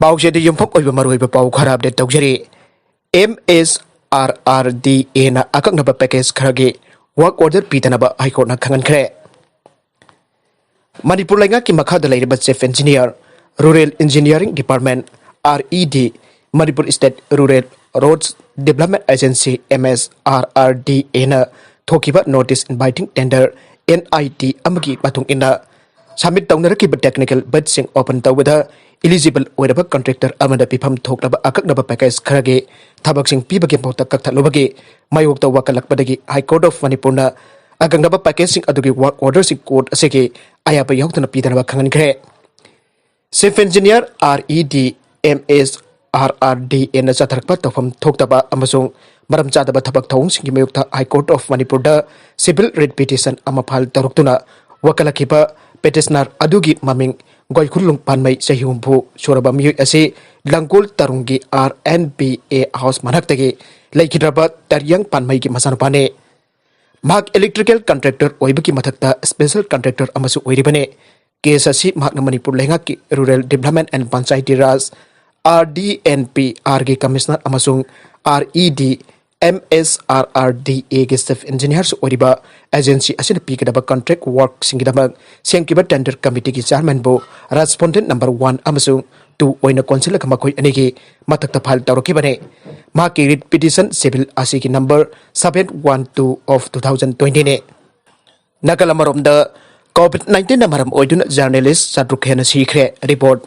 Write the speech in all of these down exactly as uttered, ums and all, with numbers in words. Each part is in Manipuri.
ꯄꯥꯎꯆꯦꯗ ꯌꯨꯝꯐꯝ ꯑꯣꯏꯕ ꯃꯔꯨꯑꯣꯏꯕ ꯄꯥꯎ ꯈꯔ ꯑꯞꯗꯦꯠ ꯇꯧꯖꯔꯤ꯫ M S R R D ꯑꯦꯅ ꯑꯀꯛꯅꯕ ꯄꯦꯀꯦꯖ ꯈꯔꯒꯤ ꯋꯥꯔꯛ ꯑꯣꯔꯗꯔ ꯄꯤꯗꯅꯕ ꯍꯥꯏꯀꯣꯔꯠꯅ ꯈꯪꯍꯟꯈ꯭ꯔꯦ꯫ ꯃꯅꯤꯄꯨꯔ ꯂꯩꯉꯥꯛꯀꯤ ꯃꯈꯥꯗ ꯂꯩꯔꯤꯕ chief engineer, rural engineering department, R E D, Manipur state rural roads development agency, M S R R D ꯑꯦꯅ ꯊꯣꯛꯈꯤꯕ notice inviting tender, N I T, ꯑꯃꯒꯤ ꯃꯇꯨꯡ ꯏꯟꯅ, ꯁꯕꯃꯤꯠ ꯇꯧꯅꯔꯛꯈꯤꯕ ꯇꯦꯛꯅꯤꯀꯦꯜ ꯕꯤꯗꯁꯤꯡ ꯑꯣꯄꯟ ꯇꯧꯕꯗ ꯏꯂꯤꯖꯤꯕꯜ ꯑꯣꯏꯔꯕ ꯀꯟꯇ꯭ꯔꯦꯛꯇꯔ ꯑꯃꯗ ꯄꯤꯐꯝ ꯊꯣꯛꯂꯕ ꯑꯀꯛꯅꯕ ꯄꯦꯀꯦꯖ ꯈꯔꯒꯤ ꯊꯕꯛꯁꯤꯡ ꯄꯤꯕꯒꯤ ꯃꯍꯨꯠꯇ ꯀꯛꯊꯠꯂꯨꯕꯒꯤ ꯃꯥꯌꯣꯛꯇ ꯋꯥꯀꯠꯂꯛꯄꯗꯒꯤ ꯍꯥꯏ ꯀꯣꯔꯠ ꯑꯣꯐ ꯃꯅꯤꯄꯨꯔꯅ ꯑꯀꯛꯅꯕ ꯄꯦꯀꯦꯖꯁꯤꯡ ꯑꯗꯨꯒꯤ ꯋꯥꯔꯛ ꯑꯣꯔꯗꯔꯁꯤꯡ ꯀꯣꯔꯠ ꯑꯁꯤꯒꯤ ꯑꯌꯥꯕ ꯌꯥꯎꯗꯅ ꯄꯤꯗꯅꯕ ꯈꯪꯍꯟꯈ꯭ꯔꯦ꯫ Chief engineer, R E D, M S R R D ꯑꯦꯅ ꯆꯠꯊꯔꯛꯄ ꯇꯧꯐꯝ ꯊꯣꯛꯇꯕ ꯑꯃꯁꯨꯡ ꯃꯔꯝ ꯆꯥꯗꯕ ꯊꯕꯛ ꯊꯧꯑꯣꯡꯁꯤꯡꯒꯤ ꯃꯥꯌꯣꯛꯇ ꯍꯥꯏ ꯀꯣꯔꯠ ꯑꯣꯐ ꯃꯅꯤꯄꯨꯔꯗ ꯁꯤꯚꯤꯜ ꯔꯤꯠ ꯄꯤꯇꯤꯁꯟ ꯑꯃ ꯐꯥꯏꯜ ꯇꯧꯔꯛꯇꯨꯅ ꯋꯥꯀꯠꯂꯛꯈꯤꯕ ꯄꯦꯇꯤꯁꯅꯔ ꯑꯗꯨꯒꯤ ꯃꯃꯤꯡ ꯒꯣꯏꯈꯨꯜꯂꯨꯡ ꯄꯥꯟꯃꯩ, ꯆꯍꯤ ꯍꯨꯝꯐꯨ ꯁꯨꯔꯕ ꯃꯤꯑꯣꯏ ꯑꯁꯤ ꯂꯪꯒꯣꯜ ꯇꯔꯨꯡꯒꯤ R N B A house ꯃꯅꯥꯛꯇꯒꯤ ꯂꯩꯈꯤꯗ꯭ꯔꯕ ꯇꯔꯤꯌꯥꯡ ꯄꯥꯟꯃꯩꯒꯤ ꯃꯆꯥꯅꯨꯄꯥꯅꯤ꯫ ꯃꯍꯥꯛ ꯏꯂꯦꯛꯇ꯭ꯔꯤꯀꯦꯜ ꯀꯟꯇ꯭ꯔꯦꯛꯇꯔ ꯑꯣꯏꯕꯒꯤ ꯃꯊꯛꯇ ꯁ꯭ꯄꯦꯁꯦꯜ ꯀꯟꯇ꯭ꯔꯦꯛꯇꯔ ꯑꯃꯁꯨ ꯑꯣꯏꯔꯤꯕꯅꯤ꯫ ꯀꯦꯁ ꯑꯁꯤ ꯃꯍꯥꯛꯅ ꯃꯅꯤꯄꯨꯔ ꯂꯩꯉꯥꯛꯀꯤ rural development and Panchayati Raj, R D N P ꯑꯥꯔꯒꯤ ꯀꯃꯤꯁꯅꯔ ꯑꯃꯁꯨꯡ R E D, M S R R D ꯑꯦꯒꯤ ꯆꯤꯐ ꯏꯟꯖꯤꯅꯤꯌꯥꯔꯁꯨ ꯑꯣꯏꯔꯤꯕ ꯑꯦꯖꯦꯟꯁꯤ ꯑꯁꯤꯅ ꯄꯤꯒꯗꯕ ꯀꯟꯇ꯭ꯔꯦꯛ ꯋꯥꯔꯛꯁꯤꯡꯒꯤꯗꯃꯛ ꯁꯦꯝꯈꯤꯕ ꯇꯦꯟꯗꯔ ꯀꯃꯤꯇꯤꯒꯤ ꯆꯤꯌꯥꯔꯃꯦꯟꯕꯨ ꯔꯦꯁꯄꯣꯟꯗꯦꯟꯠ ꯅꯝꯕꯔ ꯋꯥꯟ ꯑꯃꯁꯨꯡ ꯇꯨ ꯑꯣꯏꯅ ꯀꯣꯟꯁꯤꯜꯂꯒ ꯃꯈꯣꯏ ꯑꯅꯤꯒꯤ ꯃꯊꯛꯇ ꯐꯥꯏꯜ ꯇꯧꯔꯛꯈꯤꯕꯅꯤ꯫ ꯃꯍꯥꯛꯀꯤ ꯔꯤꯠ ꯄꯤꯇꯤꯁꯟ ꯁꯤꯚꯤꯜ ꯑꯁꯤꯒꯤ number seven one two of two thousand ꯇ꯭ꯋꯦꯟꯇꯤꯅꯤ꯫ ꯅꯥꯀꯜ ꯑꯃꯔꯣꯝꯗ, ꯀꯣꯚꯤꯗ ꯅꯥꯏꯟꯇꯤꯟꯅ ꯃꯔꯝ ꯑꯣꯏꯗꯨꯅ ꯖꯔꯅꯦꯂꯤꯁ ꯆꯥꯇ꯭ꯔꯨꯛ ꯍꯦꯟꯅ ꯁꯤꯈ꯭ꯔꯦ꯫ ꯔꯤꯄꯣꯔꯠ꯫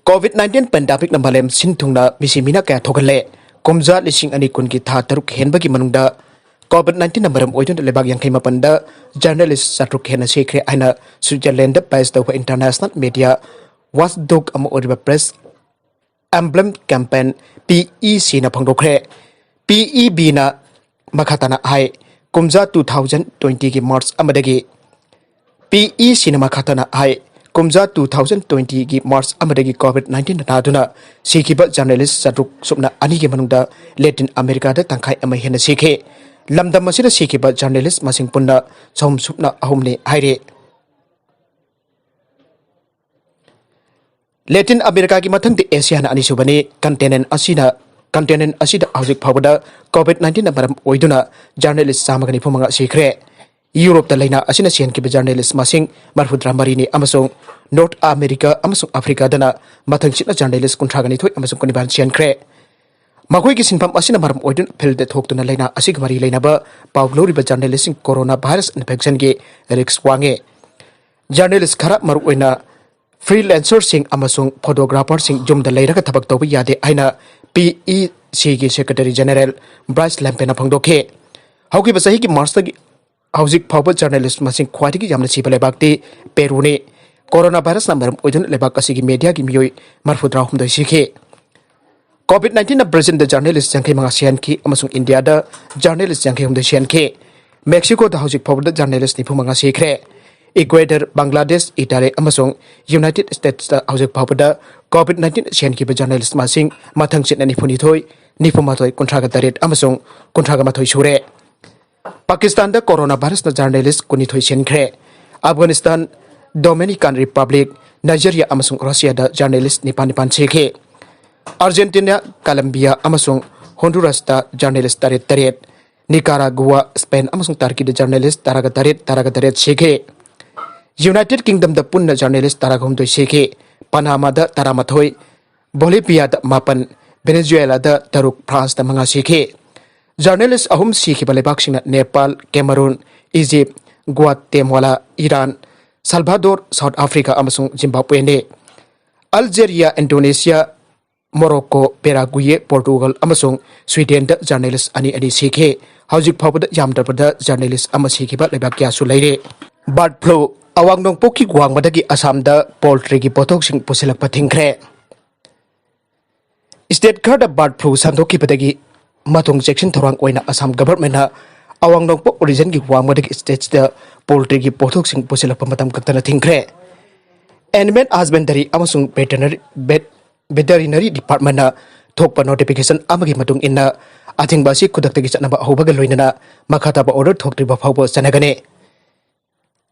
ꯀꯣꯚꯤꯗ ꯅꯥꯏꯟꯇꯤꯟ ꯄꯦꯟꯗꯥꯃꯤꯛꯅ ꯃꯥꯂꯦꯝ ꯁꯤꯟ ꯊꯨꯡꯅ ꯃꯤꯁꯤ ꯃꯤꯅꯥ ꯀꯌꯥ ꯊꯣꯛꯍꯜꯂꯦ? ꯀꯨꯝꯖꯥ ꯂꯤꯁꯤꯡ ꯑꯅꯤ ꯀꯨꯟꯒꯤ ꯊꯥ ꯇꯔꯨꯛ ꯍꯦꯟꯕꯒꯤ ꯃꯅꯨꯡꯗ ꯀꯣꯚꯤꯗ ꯅꯥꯏꯟꯇꯤꯟꯅ ꯃꯔꯝ ꯑꯣꯏꯗꯨꯅ ꯂꯩꯕꯥꯛ ꯌꯥꯡꯈꯩ ꯃꯥꯄꯟꯗ ꯖꯔꯅꯦꯂꯤꯁ ꯆꯥꯇ꯭ꯔꯨꯛ ꯍꯦꯟꯅ ꯁꯤꯈ꯭ꯔꯦ ꯍꯥꯏꯅ ꯁ꯭ꯋꯤꯖꯔꯂꯦꯟꯗ ꯕꯦꯁ ꯇꯧꯕ ꯏꯟꯇꯔꯅꯦꯁꯅꯦꯜ ꯃꯤꯗꯤꯌꯥ ꯋꯥꯆꯗꯣꯒ ꯑꯃ ꯑꯣꯏꯔꯤꯕ ꯄ꯭ꯔꯦꯁ ꯑꯦꯝꯕ꯭ꯂꯦꯝ ꯀꯦꯝꯄꯦꯟ, ꯄꯤ ꯏ ꯁꯤꯅ ꯐꯣꯡꯗꯣꯛꯈ꯭ꯔꯦ꯫ ꯄꯤ ꯏ ꯕꯤꯅ ꯃꯈꯥ ꯇꯥꯅ ꯍꯥꯏ, ꯀꯨꯝꯖꯥ ꯇꯨ ꯊꯥꯎꯖꯟ ꯇ꯭ꯋꯦꯟꯇꯤꯒꯤ ꯃꯥꯔꯆ ꯑꯃꯗꯒꯤ, ꯄꯤ ꯏ ꯁꯤꯅ ꯃꯈꯥ ꯇꯥꯅ ꯍꯥꯏ, ꯀꯨꯝꯖꯥ ꯇꯨ ꯊꯥꯎꯖꯟ ꯇ꯭ꯋꯦꯟꯇꯤꯒꯤ ꯃꯥꯔꯆ ꯑꯃꯗꯒꯤ ꯀꯣꯚꯤꯗ ꯅꯥꯏꯟꯇꯤꯟꯅ ꯅꯥꯗꯨꯅ ꯁꯤꯈꯤꯕ ꯖꯔꯅꯦꯂꯤꯁ ꯆꯥꯇ꯭ꯔꯨꯛ ꯁꯨꯞꯅ ꯑꯅꯤꯒꯤ ꯃꯅꯨꯡꯗ ꯂꯦꯇꯤꯟ ꯑꯃꯦꯔꯤꯀꯥꯗ ꯇꯪꯈꯥꯏ ꯑꯃ ꯍꯦꯟꯅ ꯁꯤꯈꯤ꯫ ꯂꯝꯗꯝ ꯑꯁꯤꯗ ꯁꯤꯈꯤꯕ ꯖꯔꯅꯦꯂꯤꯁ ꯃꯁꯤꯡ ꯄꯨꯟꯅ ꯆꯍꯨꯝ ꯁꯨꯞꯅ ꯑꯍꯨꯝꯅꯤ ꯍꯥꯏꯔꯤ꯫ ꯂꯦꯇꯤꯟ ꯑꯃꯦꯔꯤꯀꯥꯒꯤ ꯃꯊꯪꯗ ꯑꯦꯁꯤꯌꯥꯅ ꯑꯅꯤꯁꯨꯕꯅꯤ꯫ ꯀꯟꯇꯤꯅꯦꯟ ꯑꯁꯤꯅ ꯀꯟꯇꯤꯅꯦꯟ ꯑꯁꯤꯗ ꯍꯧꯖꯤꯛ ꯐꯥꯎꯕꯗ ꯀꯣꯚꯤꯗ ꯅꯥꯏꯟꯇꯤꯟꯅ ꯃꯔꯝ ꯑꯣꯏꯗꯨꯅ ꯖꯔꯅꯦꯂꯤꯁ ꯆꯥꯝꯃꯒ ꯅꯤꯐꯨ ꯃꯉꯥ ꯁꯤꯈ꯭ꯔꯦ꯫ ꯌꯨꯔꯣꯞꯇ ꯂꯩꯅꯥ ꯑꯁꯤꯅ ꯁꯤꯍꯟꯈꯤꯕ ꯖꯔꯅꯦꯂꯤꯁ ꯃꯁꯤꯡ ꯃꯔꯤꯐꯨꯇꯔꯥ ꯃꯔꯤꯅꯤ ꯑꯃꯁꯨꯡ ꯅꯣꯔꯠ ꯑꯃꯦꯔꯤꯀꯥ ꯑꯃꯁꯨꯡ ꯑꯐ꯭ꯔꯤꯀꯥꯗꯅ ꯃꯊꯪꯁꯤꯠꯅ ꯖꯔꯅꯦꯂꯤꯁ ꯀꯨꯟꯊ꯭ꯔꯥꯒ ꯅꯤꯊꯣꯏ ꯑꯃꯁꯨꯡ ꯀꯨꯟꯅꯤꯄꯥꯟ ꯁꯤꯍꯟꯈ꯭ꯔꯦ꯫ ꯃꯈꯣꯏꯒꯤ ꯁꯤꯟꯐꯝ ꯑꯁꯤꯅ ꯃꯔꯝ ꯑꯣꯏꯗꯨꯅ ꯐꯤꯜꯗ ꯊꯣꯛꯇꯨꯅ ꯂꯩꯅꯥ ꯑꯁꯤꯒ ꯃꯔꯤ ꯂꯩꯅꯕ ꯄꯥꯎ ꯂꯧꯔꯤꯕ ꯖꯔꯅꯦꯂꯤꯁꯁꯤꯡ ꯀꯣꯔꯣꯅꯥ ꯚꯥꯏꯔꯁ ꯏꯟꯐꯦꯛꯁꯟꯒꯤ ꯔꯤꯁ꯭ꯛ ꯋꯥꯡꯉꯤ꯫ ꯖꯔꯅꯦꯂꯤꯁ ꯈꯔ, ꯃꯔꯨꯑꯣꯏꯅ ꯐ꯭ꯔꯤꯂꯦꯟꯁꯔꯁꯤꯡ ꯑꯃꯁꯨꯡ ꯐꯣꯇꯣꯒ꯭ꯔꯥꯐꯔꯁꯤꯡ, ꯌꯨꯝꯗ ꯂꯩꯔꯒ ꯊꯕꯛ ꯇꯧꯕ ꯌꯥꯗꯦ ꯍꯥꯏꯅ ꯄꯤ ꯏ ꯁꯤꯒꯤ ꯁꯦꯀ꯭ꯔꯦꯇꯔꯤ ꯖꯦꯅꯦꯔꯦꯜ ꯕ꯭ꯔꯥꯏꯁ ꯂꯦꯝꯄꯦꯅ ꯐꯣꯡꯗꯣꯛꯈꯤ꯫ ꯍꯧꯈꯤꯕ ꯆꯍꯤꯒꯤ ꯃꯥꯔꯆꯇꯒꯤ ꯍꯧꯖꯤꯛ ꯐꯥꯎꯕ ꯖꯔꯅꯦꯂꯤꯁ ꯃꯁꯤꯡ ꯈ꯭ꯋꯥꯏꯗꯒꯤ ꯌꯥꯝꯅ ꯁꯤꯕ ꯂꯩꯕꯥꯛꯇꯤ ꯄꯦꯔꯨꯅꯤ꯫ ꯀꯣꯔꯣꯅꯥ ꯚꯥꯏꯔꯁꯅ ꯃꯔꯝ ꯑꯣꯏꯗꯨꯅ ꯂꯩꯕꯥꯛ ꯑꯁꯤꯒꯤ ꯃꯦꯗꯤꯌꯥꯒꯤ ꯃꯤꯑꯣꯏ ꯃꯔꯤꯐꯨꯇꯔꯥꯍꯨꯝꯗꯣꯏ ꯁꯤꯈꯤ꯫ ꯀꯣꯚꯤꯗ ꯅꯥꯏꯟꯇꯤꯟꯅ ꯕ꯭ꯔꯥꯖꯤꯜꯗ ꯖꯔꯅꯦꯂꯤꯁ ꯌꯥꯡꯈꯩ ꯃꯉꯥ ꯁꯤꯍꯟꯈꯤ ꯑꯃꯁꯨꯡ ꯏꯟꯗꯤꯌꯥꯗ ꯖꯔꯅꯦꯂꯤꯁ ꯌꯥꯡꯈꯩ ꯍꯨꯝꯗꯣꯏ ꯁꯤꯍꯟꯈꯤ꯫ ꯃꯦꯛꯁꯤꯀꯣꯗ ꯍꯧꯖꯤꯛ ꯐꯥꯎꯕꯗ ꯖꯔꯅꯦꯂꯤꯁ ꯅꯤꯐꯨ ꯃꯉꯥ ꯁꯤꯈ꯭ꯔꯦ꯫ ꯏꯀ꯭ꯋꯦꯗꯔ, ꯕꯪꯒ꯭ꯂꯥꯗꯦꯁ, ꯏꯇꯥꯂꯤ ꯑꯃꯁꯨꯡ ꯌꯨꯅꯥꯏꯇꯦꯗ ꯁ꯭ꯇꯦꯠꯁꯇ ꯍꯧꯖꯤꯛ ꯐꯥꯎꯕꯗ ꯀꯣꯚꯤꯗ ꯅꯥꯏꯟꯇꯤꯟ ꯁꯤꯍꯟꯈꯤꯕ ꯖꯔꯅꯦꯂꯤꯁ ꯃꯁꯤꯡ ꯃꯊꯪꯁꯤꯠꯅ ꯅꯤꯐꯨꯅꯤꯊꯣꯏ, ꯅꯤꯐꯨꯃꯥꯊꯣꯏ, ꯀꯨꯟꯊ꯭ꯔꯥꯒ ꯇꯔꯦꯠ ꯑꯃꯁꯨꯡ ꯀꯨꯟꯊ꯭ꯔꯥꯒ ꯃꯥꯊꯣꯏ ꯁꯨꯔꯦ꯫ ꯄꯥꯀꯤꯁꯇꯥꯟꯗ ꯀꯣꯔꯣꯅꯥ ꯚꯥꯏꯔꯁꯅ ꯖꯔꯅꯦꯂꯤꯁ ꯀꯨꯟꯅꯤꯊꯣꯏ ꯁꯤꯍꯟꯈ꯭ꯔꯦ꯫ ꯑꯐꯒꯥꯅꯤꯁꯇꯥꯟ, ꯗꯣꯃꯤꯅꯤꯀꯥꯟ ꯔꯤꯄꯕ꯭ꯂꯤꯛ, ꯅꯥꯏꯖꯦꯔꯤꯌꯥ ꯑꯃꯁꯨꯡ ꯔꯁꯤꯌꯥꯗ ꯖꯔꯅꯦꯂꯤꯁ ꯅꯤꯄꯥꯟ ꯅꯤꯄꯥꯟ ꯁꯤꯈꯤ꯫ ꯑꯥꯔꯖꯦꯟꯇꯤꯅꯥ, ꯀꯂꯝꯕꯤꯌꯥ ꯑꯃꯁꯨꯡ ꯍꯣꯟꯗꯨꯔꯥꯁꯇ ꯖꯔꯅꯦꯂꯤꯁ ꯇꯔꯦꯠ ꯇꯔꯦꯠ, ꯅꯤꯀꯥꯔꯥꯒꯨꯋꯥ, ꯁ꯭ꯄꯦꯟ ꯑꯃꯁꯨꯡ ꯇꯔꯀꯤꯗ ꯖꯔꯅꯦꯂꯤꯁ ꯇꯔꯥꯒ ꯇꯔꯦꯠ, ꯇꯔꯥꯒ ꯇꯔꯦꯠ ꯁꯤꯈꯤ꯫ ꯌꯨꯅꯥꯏꯇꯦꯗ ꯀꯤꯡꯗꯝꯗ ꯄꯨꯟꯅ ꯖꯔꯅꯦꯂꯤꯁ ꯇꯔꯥꯒ ꯍꯨꯝꯗꯣꯏ ꯁꯤꯈꯤ꯫ ꯄꯅꯥꯃꯥꯗ ꯇꯔꯥꯃꯥꯊꯣꯏ, ꯕꯣꯂꯤꯚꯤꯌꯥꯗ ꯃꯥꯄꯟ, ꯚꯦꯅꯦꯖꯨꯌꯦꯂꯥꯗ ꯇꯔꯨꯛ, ꯐ꯭ꯔꯥꯟꯁꯇ ꯃꯉꯥ ꯁꯤꯈꯤ꯫ ꯖꯔꯅꯦꯂꯤꯁ ꯑꯍꯨꯝ ꯁꯤꯈꯤꯕ ꯂꯩꯕꯥꯛꯁꯤꯡꯅ Nepal, Cameroon, Egypt, Guatemala, Iran, Salvador, South Africa ꯑꯃꯁꯨꯡ ꯖꯤꯝꯕꯥꯕ꯭ꯋꯦꯅꯤ꯫ Algeria, Indonesia, Morocco, Paraguay, Portugal ꯑꯃꯁꯨꯡ ꯁ꯭ꯋꯤꯗꯦꯟꯗ ꯖꯔꯅꯦꯂꯤꯁ ꯑꯅꯤ ꯑꯅꯤ ꯁꯤꯈꯤ꯫ ꯍꯧꯖꯤꯛ ꯐꯥꯎꯕꯗ ꯌꯥꯝꯗ꯭ꯔꯕꯗ ꯖꯔꯅꯦꯂꯤꯁ ꯑꯃ ꯁꯤꯈꯤꯕ ꯂꯩꯕꯥꯛ ꯀꯌꯥꯁꯨ ꯂꯩꯔꯤ꯫ ꯕꯥꯔꯗ ꯐ꯭ꯂꯨ꯫ ꯑꯋꯥꯡ ꯅꯣꯡꯄꯣꯛꯀꯤ ꯋꯥꯡꯃꯗꯒꯤ ꯑꯁꯥꯝꯗ ꯄꯣꯜꯇ꯭ꯔꯤꯒꯤ ꯄꯣꯠꯊꯣꯛꯁꯤꯡ ꯄꯨꯁꯤꯜꯂꯛꯄ ꯊꯤꯡꯈ꯭ꯔꯦ꯫ ꯁ꯭ꯇꯦꯠ ꯈꯔꯗ ꯕꯥꯔꯗ ꯐ꯭ꯂꯨ ꯁꯟꯗꯣꯛꯈꯤꯕꯗꯒꯤ ꯃꯇꯨꯡ ꯆꯦꯛꯁꯤꯟ ꯊꯧꯔꯥꯡ ꯑꯣꯏꯅ ꯑꯁꯥꯝ ꯒꯚꯔꯟꯃꯦꯟꯠꯅ ꯑꯋꯥꯡ ꯅꯣꯡꯄꯣꯛ ꯔꯤꯖꯟꯒꯤ ꯋꯥꯡꯃꯗꯒꯤ ꯁ꯭ꯇꯦꯠꯁꯤꯗ ꯄꯣꯜꯇ꯭ꯔꯤꯒꯤ ꯄꯣꯠꯊꯣꯛꯁꯤꯡ ꯄꯨꯁꯤꯜꯂꯛꯄ ꯃꯇꯝ ꯀꯛꯇꯅ ꯊꯤꯡꯈ꯭ꯔꯦ꯫ ꯑꯦꯅꯤꯃꯦꯜ ꯍꯁꯕꯦꯟꯗꯔꯤ ꯑꯃꯁꯨꯡ ꯚꯦꯇꯔꯅꯔꯤ, ꯚꯦꯠ-, ꯚꯦꯇꯔꯤꯅꯔꯤ ꯗꯤꯄꯥꯔꯠꯃꯦꯟꯠꯅ ꯊꯣꯛꯄ ꯅꯣꯇꯤꯐꯤꯀꯦꯁꯟ ꯑꯃꯒꯤ ꯃꯇꯨꯡ ꯏꯟꯅ ꯑꯊꯤꯡꯕ ꯑꯁꯤ ꯈꯨꯗꯛꯇꯒꯤ ꯆꯠꯅꯕ ꯍꯧꯕꯒ ꯂꯣꯏꯅꯅ ꯃꯈꯥ ꯇꯥꯕ ꯑꯣꯔꯗꯔ ꯊꯣꯛꯇ꯭ꯔꯤꯕ ꯐꯥꯎꯕ ꯆꯠꯅꯒꯅꯤ꯫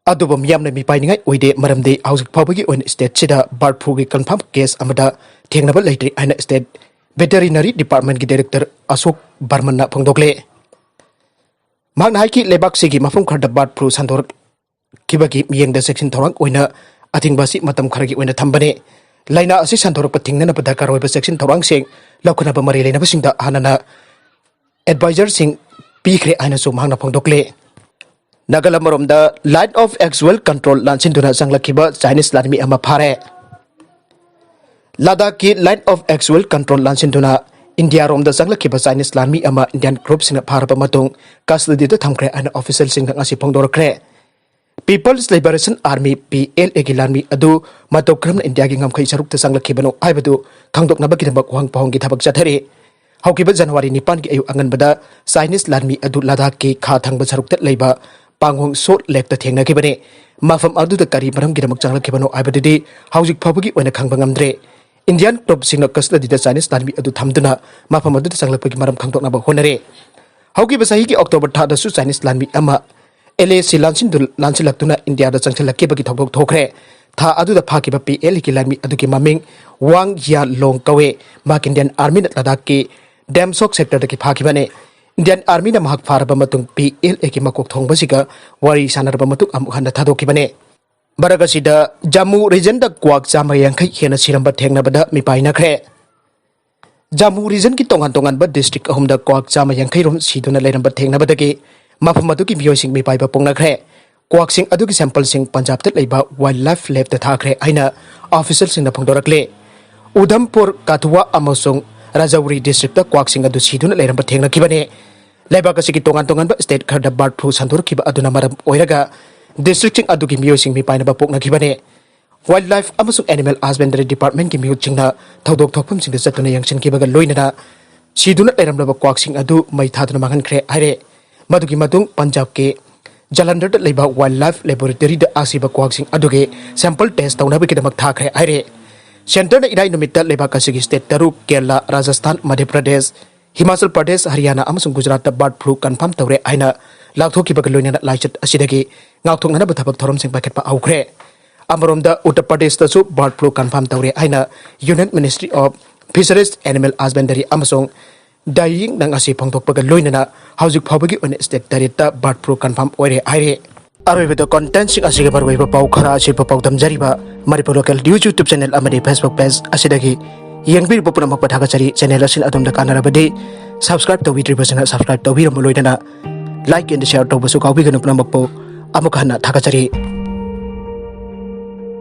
ꯑꯗꯨꯕꯨ ꯃꯤꯌꯥꯝꯅ ꯃꯤꯄꯥꯏꯅꯤꯡꯉꯥꯏ ꯑꯣꯏꯗꯦ, ꯃꯔꯝꯗꯤ ꯍꯧꯖꯤꯛ ꯐꯥꯎꯕꯒꯤ ꯑꯣꯏꯅ state ꯁꯤꯗ bird flu ꯒꯤ confirm case ꯑꯃꯗ ꯊꯦꯡꯅꯕ ꯂꯩꯇ꯭ꯔꯤ ꯍꯥꯏꯅ state veterinary department ꯀꯤ director ꯑꯁꯣꯛ ꯕꯔꯃꯟꯅ ꯐꯣꯡꯗꯣꯛꯂꯦ꯫ ꯃꯍꯥꯛꯅ ꯍꯥꯏꯈꯤ, ꯂꯩꯕꯥꯛꯁꯤꯒꯤ ꯃꯐꯝ ꯈꯔꯗ bird flu ꯁꯟꯗꯣꯔꯛꯈꯤꯕꯒꯤ ꯃꯤꯠꯌꯦꯡꯗ ꯆꯦꯛꯁꯤꯟ ꯊꯧꯔꯥꯡ ꯑꯣꯏꯅ ꯑꯊꯤꯡꯕ ꯑꯁꯤ ꯃꯇꯝ ꯈꯔꯒꯤ ꯑꯣꯏꯅ ꯊꯝꯕꯅꯤ꯫ ꯂꯥꯏꯅꯥ ꯑꯁꯤ ꯁꯟꯗꯣꯔꯛꯄ ꯊꯤꯡꯅꯅꯕ ꯗꯔꯀꯥꯔ ꯑꯣꯏꯕ ꯆꯦꯛꯁꯤꯟ ꯊꯧꯔꯥꯡꯁꯤꯡ ꯂꯧꯈꯠꯅꯕ ꯃꯔꯤ ꯂꯩꯅꯕꯁꯤꯡꯗ ꯍꯥꯟꯅꯅ advisory ꯁꯤꯡ ꯄꯤꯈ꯭ꯔꯦ ꯍꯥꯏꯅꯁꯨ ꯃꯍꯥꯛꯅ ꯐꯣꯡꯗꯣꯛꯂꯦ꯫ ꯅꯥꯒꯥꯂꯦꯟ ꯑꯃꯔꯣꯝꯗ Line of Actual Control ꯂꯥꯟꯁꯤꯟꯗꯨꯅ ꯆꯪꯂꯛꯈꯤꯕ Chinese ꯂꯥꯟꯃꯤ ꯑꯃ ꯐꯥꯔꯦ꯫ ꯂꯗꯥꯈꯀꯤ Line of Actual Control ꯂꯥꯟꯁꯤꯟꯗꯨꯅ ꯏꯟꯗꯤꯌꯥꯔꯣꯝꯗ ꯆꯪꯂꯛꯈꯤꯕ Chinese ꯂꯥꯟꯃꯤ ꯑꯃ Indian troops ꯁꯤꯡꯅ ꯐꯥꯔꯕ ꯃꯇꯨꯡ custody ꯗ ꯊꯝꯈ꯭ꯔꯦ ꯍꯥꯏꯅ official ꯁꯤꯡꯅ ꯉꯁꯤ ꯐꯣꯡꯗꯣꯔꯛꯈ꯭ꯔꯦ꯫ People's Liberation Army, P L A ꯒꯤ ꯂꯥꯟꯃꯤ ꯑꯗꯨ ꯃꯇꯧ ꯀꯔꯝꯅ ꯏꯟꯗꯤꯌꯥꯒꯤ ꯉꯝꯈꯩ ꯁꯔꯨꯛꯇ ꯆꯪꯂꯛꯈꯤꯕꯅꯣ ꯍꯥꯏꯕꯗꯨ ꯈꯪꯗꯣꯛꯅꯕꯒꯤꯗꯃꯛ ꯋꯥꯍꯪ ꯄꯥꯎꯍꯪꯒꯤ ꯊꯕꯛ ꯆꯠꯊꯔꯤ꯫ ꯍꯧꯈꯤꯕ January ꯅꯤꯄꯥꯟꯒꯤ ꯑꯌꯨꯛ ꯑꯉꯟꯕꯗ Chinese ꯂꯥꯟꯃꯤ ꯑꯗꯨ ꯂꯗꯥꯈꯀꯤ ꯈꯥ ꯊꯪꯕ ꯁꯔꯨꯛꯇ ꯂꯩꯕ Pangong Tso Lake ꯇ ꯊꯦꯡꯅꯈꯤꯕꯅꯤ꯫ ꯃꯐꯝ ꯑꯗꯨꯗ ꯀꯔꯤ ꯃꯔꯝꯒꯤꯗꯃꯛ ꯆꯪꯂꯛꯈꯤꯕꯅꯣ ꯍꯥꯏꯕꯗꯨꯗꯤ ꯍꯧꯖꯤꯛ ꯐꯥꯎꯕꯒꯤ ꯑꯣꯏꯅ ꯈꯪꯕ ꯉꯝꯗ꯭ꯔꯦ꯫ Indian troops ꯁꯤꯡꯅ custody ꯗ Chinese ꯂꯥꯟꯃꯤ ꯑꯗꯨ ꯊꯝꯗꯨꯅ ꯃꯐꯝ ꯑꯗꯨꯗ ꯆꯪꯂꯛꯄꯒꯤ ꯃꯔꯝ ꯈꯪꯗꯣꯛꯅꯕ ꯍꯣꯠꯅꯔꯦ꯫ ꯍꯧꯈꯤꯕ ꯆꯍꯤꯒꯤ October ꯊꯥꯗꯁꯨ Chinese ꯂꯥꯟꯃꯤ ꯑꯃ L A C ꯂꯥꯟꯁꯤꯟꯗꯨ-, ꯂꯥꯟꯁꯤꯜꯂꯛꯇꯨꯅ ꯏꯟꯗꯤꯌꯥꯗ ꯆꯪꯁꯤꯜꯂꯛꯈꯤꯕꯒꯤ ꯊꯧꯗꯣꯛ ꯊꯣꯛꯈ꯭ꯔꯦ꯫ ꯊꯥ ꯑꯗꯨꯗ ꯐꯥꯈꯤꯕ P L A ꯒꯤ ꯂꯥꯟꯃꯤ ꯑꯗꯨꯒꯤ ꯃꯃꯤꯡ Wang Yalong ꯀꯧꯏ꯫ ꯃꯍꯥꯛ Indian Army ꯅ ꯂꯗꯥꯈꯀꯤ Damsok sector ꯗꯒꯤ ꯐꯥꯈꯤꯕꯅꯤ꯫ Indian Army ꯅ ꯃꯍꯥꯛ ꯐꯥꯔꯕ ꯃꯇꯨꯡ P L A ꯒꯤ ꯃꯀꯣꯛ ꯊꯣꯡꯕꯁꯤꯒ ꯋꯥꯔꯤ ꯁꯥꯟꯅꯔꯕ ꯃꯇꯨꯡ ꯑꯃꯨꯛ ꯍꯟꯅ ꯊꯥꯗꯣꯛꯈꯤꯕꯅꯤ꯫ ꯃꯔꯛ ꯑꯁꯤꯗ Jammu region ꯗ ꯀ꯭ꯋꯥꯛ ꯆꯥꯝꯃ ꯌꯥꯡꯈꯩ ꯍꯦꯟꯅ ꯁꯤꯔꯝꯕ ꯊꯦꯡꯅꯕꯗ ꯃꯤꯄꯥꯏꯅꯈ꯭ꯔꯦ꯫ Jammu region ꯒꯤ ꯇꯣꯉꯥꯟ ꯇꯣꯉꯥꯟꯕ district ꯑꯍꯨꯝꯗ ꯀ꯭ꯋꯥꯛ ꯆꯥꯝꯃ ꯌꯥꯡꯈꯩ ꯔꯣꯝ ꯁꯤꯗꯨꯅ ꯂꯩꯔꯝꯕ ꯊꯦꯡꯅꯕꯗꯒꯤ ꯃꯐꯝ ꯑꯗꯨꯒꯤ ꯃꯤꯑꯣꯏꯁꯤꯡ ꯃꯤꯄꯥꯏꯕ ꯄꯣꯛꯅꯈ꯭ꯔꯦ꯫ ꯀ꯭ꯋꯥꯛꯁꯤꯡ ꯑꯗꯨꯒꯤ sample ꯁꯤꯡ Punjab ꯇ ꯂꯩꯕ Wildlife Lab ꯇ ꯊꯥꯈ꯭ꯔꯦ ꯍꯥꯏꯅ official ꯁꯤꯡꯅ ꯐꯣꯡꯗꯣꯔꯛꯂꯤ꯫ ꯎꯙꯝꯄꯨꯔ, ꯀꯊꯨꯋꯥ ꯑꯃꯁꯨꯡ ꯔꯥꯖꯧꯔꯤ district ꯇ ꯀ꯭ꯋꯥꯛꯁꯤꯡ ꯑꯗꯨ ꯁꯤꯗꯨꯅ ꯂꯩꯔꯝꯕ ꯊꯦꯡꯅꯈꯤꯕꯅꯤ꯫ ꯂꯩꯕꯥꯛ ꯑꯁꯤꯒꯤ ꯇꯣꯉꯥꯟ ꯇꯣꯉꯥꯟꯕ state ꯈꯔꯗ bird flu ꯁꯟꯗꯣꯔꯛꯈꯤꯕ ꯑꯗꯨꯅ ꯃꯔꯝ ꯑꯣꯏꯔꯒ district ꯁꯤꯡ ꯑꯗꯨꯒꯤ ꯃꯤꯑꯣꯏꯁꯤꯡ ꯃꯤꯄꯥꯏꯅꯕ ꯄꯣꯛꯅꯈꯤꯕꯅꯤ꯫ Wildlife ꯑꯃꯁꯨꯡ Animal Husbandry Department ꯀꯤ ꯃꯤꯍꯨꯠꯁꯤꯡꯅ ꯊꯧꯗꯣꯛ ꯊꯣꯛꯐꯝꯁꯤꯡꯗ ꯆꯠꯇꯨꯅ ꯌꯦꯡꯁꯤꯟꯈꯤꯕꯒ ꯂꯣꯏꯅꯅ ꯁꯤꯗꯨꯅ ꯂꯩꯔꯝꯂꯕ ꯀ꯭ꯋꯥꯛꯁꯤꯡ ꯑꯗꯨ ꯃꯩ ꯊꯥꯗꯨꯅ ꯃꯥꯡꯍꯟꯈ꯭ꯔꯦ ꯍꯥꯏꯔꯦ꯫ ꯃꯗꯨꯒꯤ ꯃꯇꯨꯡ Punjab ꯀꯤ Jalandhar ꯗ ꯂꯩꯕ Wildlife Laboratory ꯗ ꯑꯁꯤꯕ ꯀ꯭ꯋꯥꯛꯁꯤꯡ ꯑꯗꯨꯒꯤ sample test ꯇꯧꯅꯕꯒꯤꯗꯃꯛ ꯊꯥꯈ꯭ꯔꯦ ꯍꯥꯏꯔꯦ꯫ Centre ꯅ ꯏꯔꯥꯏ ꯅꯨꯃꯤꯠꯇ ꯂꯩꯕꯥꯛ ꯑꯁꯤꯒꯤ state ꯇꯔꯨꯛ, ꯀꯦꯔꯂꯥ, ꯔꯥꯖꯁꯊꯥꯟ, ꯃꯙ꯭ꯌ ꯄ꯭ꯔꯗꯦꯁ, ꯍꯤꯃꯥꯆꯜ ꯄ꯭ꯔꯗꯦꯁ, ꯍꯔꯤꯌꯥꯅꯥ ꯑꯃꯁꯨꯡ ꯒꯨꯖꯔꯥꯠꯇ bird flu confirm ꯇꯧꯔꯦ ꯍꯥꯏꯅ ꯂꯥꯛꯊꯣꯛꯈꯤꯕꯒ ꯂꯣꯏꯅꯅ ꯂꯥꯏꯆꯠ ꯑꯁꯤꯗꯒꯤ ꯉꯥꯛꯊꯣꯛꯅꯅꯕ ꯊꯕꯛ ꯊꯧꯔꯝꯁꯤꯡ ꯄꯥꯏꯈꯠꯄ ꯍꯧꯈ꯭ꯔꯦ꯫ ꯑꯃꯔꯣꯝꯗ ꯎꯠꯇꯔ ꯄ꯭ꯔꯗꯦꯁꯇꯁꯨ ꯕꯥꯔꯗ ꯐ꯭ꯂꯨ ꯀꯟꯐꯥꯔꯝ ꯇꯧꯔꯦ ꯍꯥꯏꯅ ꯌꯨꯅꯤꯌꯟ ꯃꯤꯅꯤꯁꯇ꯭ꯔꯤ ꯑꯣꯐ ꯐꯤꯁꯔꯤꯁ ꯑꯦꯅꯤꯃꯦꯜ ꯍꯁꯕꯦꯟꯗꯔꯤ ꯑꯃꯁꯨꯡ ꯗꯥꯏꯌꯤꯡ ꯅꯪ ꯑꯁꯤ ꯐꯣꯡꯗꯣꯛꯄꯒ ꯂꯣꯏꯅꯅ ꯍꯧꯖꯤꯛ ꯐꯥꯎꯕꯒꯤ ꯑꯣꯏꯅ ꯁ꯭ꯇꯦꯠ ꯇꯔꯦꯠꯇ ꯕꯥꯔꯗ ꯐ꯭ꯂꯨ ꯀꯟꯐꯥꯔꯝ ꯑꯣꯏꯔꯦ ꯍꯥꯏꯔꯦ꯫ ꯑꯔꯣꯏꯕꯗ ꯀꯣꯟꯇꯦꯟꯁꯤꯡ ꯑꯁꯤꯒꯤ ꯃꯔꯨꯑꯣꯏꯕ ꯄꯥꯎ ꯈꯔ ꯑꯁꯤꯕꯨ ꯄꯥꯎꯗꯝꯖꯔꯤꯕ Manipur local news YouTube channel ꯑꯃꯗꯤ ꯐꯦꯁꯕꯨꯛ ꯄꯦꯖ ꯑꯁꯤꯗꯒꯤ ꯌꯦꯡꯕꯤꯔꯤꯕ ꯄꯨꯝꯅꯃꯛꯄꯨ ꯊꯥꯒꯠꯆꯔꯤ꯫ ꯆꯦꯅꯦꯜ ꯑꯁꯤꯅ ꯑꯗꯣꯝꯗ ꯀꯥꯟꯅꯔꯕꯗꯤ ꯁꯕꯁꯀ꯭ꯔꯥꯏꯕ ꯇꯧꯕꯤꯗ꯭ꯔꯤꯕꯁꯤꯡꯅ ꯁꯕꯁꯀ꯭ꯔꯥꯏꯕ ꯇꯧꯕꯤꯔꯝꯃꯨ, ꯂꯣꯏꯅꯅ ꯂꯥꯏꯛ ꯑꯦꯟ ꯁꯤꯌꯔ ꯇꯧꯕꯁꯨ ꯀꯥꯎꯕꯤꯒꯅꯨ꯫ ꯄꯨꯝꯅꯃꯛꯄꯨ ꯑꯃꯨꯛ ꯍꯟꯅ ꯊꯥꯒꯠꯆꯔꯤ꯫